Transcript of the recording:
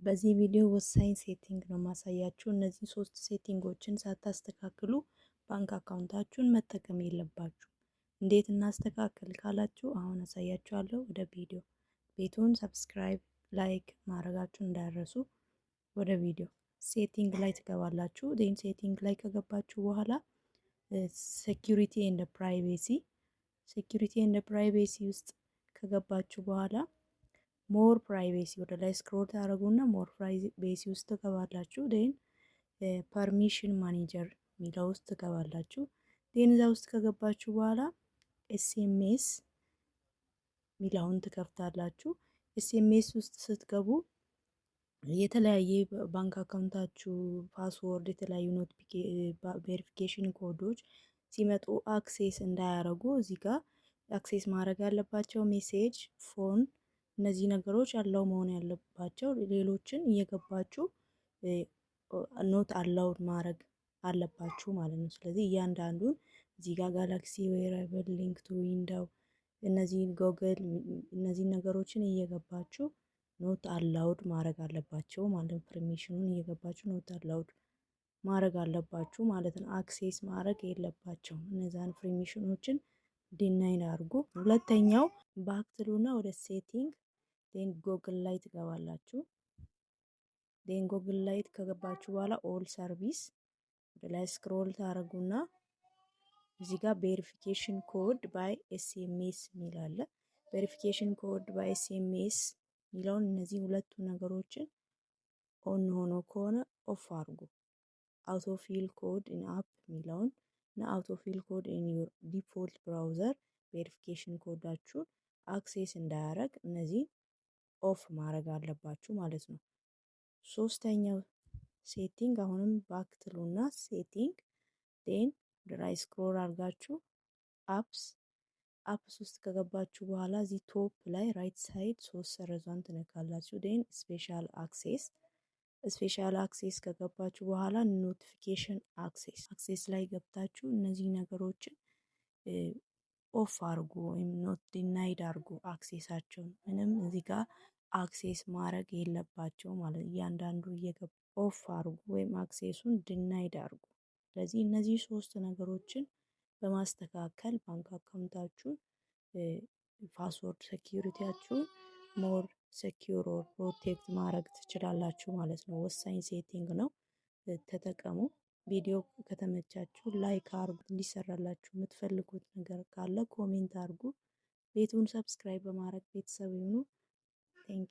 በዚህ ቪዲዮ ወሳኝ setting ነው ማሳያችሁ። እነዚህ ሶስት setting ኦችን ሳታስተካክሉ ባንክ account ኣችሁን መጠቀም የለባችሁ። እንዴት እናስተካክል ካላችሁ አሁን አሳያችኋለሁ። ወደ ቪዲዮ። ቤቱን subscribe፣ like ማድረጋችሁን እንዳትረሱ። ወደ ቪዲዮ። Setting ላይ ትገባላችሁ። Then setting ላይ ከገባችሁ በኋላ security and privacy፣ security and privacy ውስጥ ከገባችሁ በኋላ more privacy፣ ወደ ላይ scroll ታደርጉና more privacy ውስጥ ትገባላችሁ። Then permission manager የሚለው ውስጥ ትገባላችሁ። Then እዛ ውስጥ ከገባችሁ በኋላ SMS ሚለውን ትከፍታላችሁ። SMS ውስጥ ስትገቡ የተለያየ ባንክ account ኣችሁ password፣ የተለያዩ verification code ኦች ሲመጡ access እንዳያደርጉ እዚህ ጋር access ማድረግ ያለባቸው message፣ phone፣ እነዚህ ነገሮች allow መሆን ያለባቸው፣ ሌሎችን እየገባችሁ not allowed ማድረግ አለባችሁ ማለት ነው። ስለዚህ እያንዳንዱን እዚህ ጋር Galaxy wearable፣ link to window፣ እነዚህን ጎግል፣ እነዚህን ነገሮችን እየገባችሁ not allowed ማድረግ አለባቸው ማለት ነው። Permission ኑን እየገባችሁ not allowed ማድረግ አለባችሁ ማለት ነው። Access ማድረግ የለባቸውም። እነዛን permission ኖችን deny አድርጉ። ሁለተኛው back ትሉና ወደ setting፣ then Google ላይ ትገባላችሁ። Then Google ላይ ከገባችሁ በኋላ all service፣ ወደ ላይ scroll ታደርጉና እዚህ ጋር verification code by SMS የሚል አለ። Verification code by SMS የሚለውን እነዚህ ሁለቱ ነገሮችን on ሆኖ ከሆነ off አድርጉ። Autofill code in app የሚለውን እና autofill code in your default browser verification code ኣችሁን access እንዳያደርግ እነዚህ off ማድረግ አለባችሁ ማለት ነው። ሶስተኛው setting አሁንም back ትሉና setting፣ then ወደ ላይ scroll አድርጋችሁ apps፣ apps ውስጥ ከገባችሁ በኋላ እዚህ top ላይ right side ሶስት ሰረዟን ትነካላችሁ። Then special access፣ special access ከገባችሁ በኋላ notification access፣ access ላይ ገብታችሁ እነዚህ ነገሮችን off አርጉ ወይም not denied አርጉ access ኣቸውን። ምንም እዚህ ጋር access ማድረግ የለባቸው ማለት እያንዳንዱ እየገባ off አርጉ ወይም access ኡን denied አርጉ። ስለዚህ እነዚህ ሶስት ነገሮችን በማስተካከል ባንክ account ኣችሁን password security ያችሁን more secure or protect ማድረግ ትችላላችሁ ማለት ነው። ወሳኝ setting ነው፣ ተጠቀሙ። ቪዲዮ ከተመቻችሁ like አርጉ። እንዲሰራላችሁ የምትፈልጉት ነገር ካለ comment አርጉ። ቤቱን subscribe በማድረግ ቤተሰብ ይሁኑ። Thank you.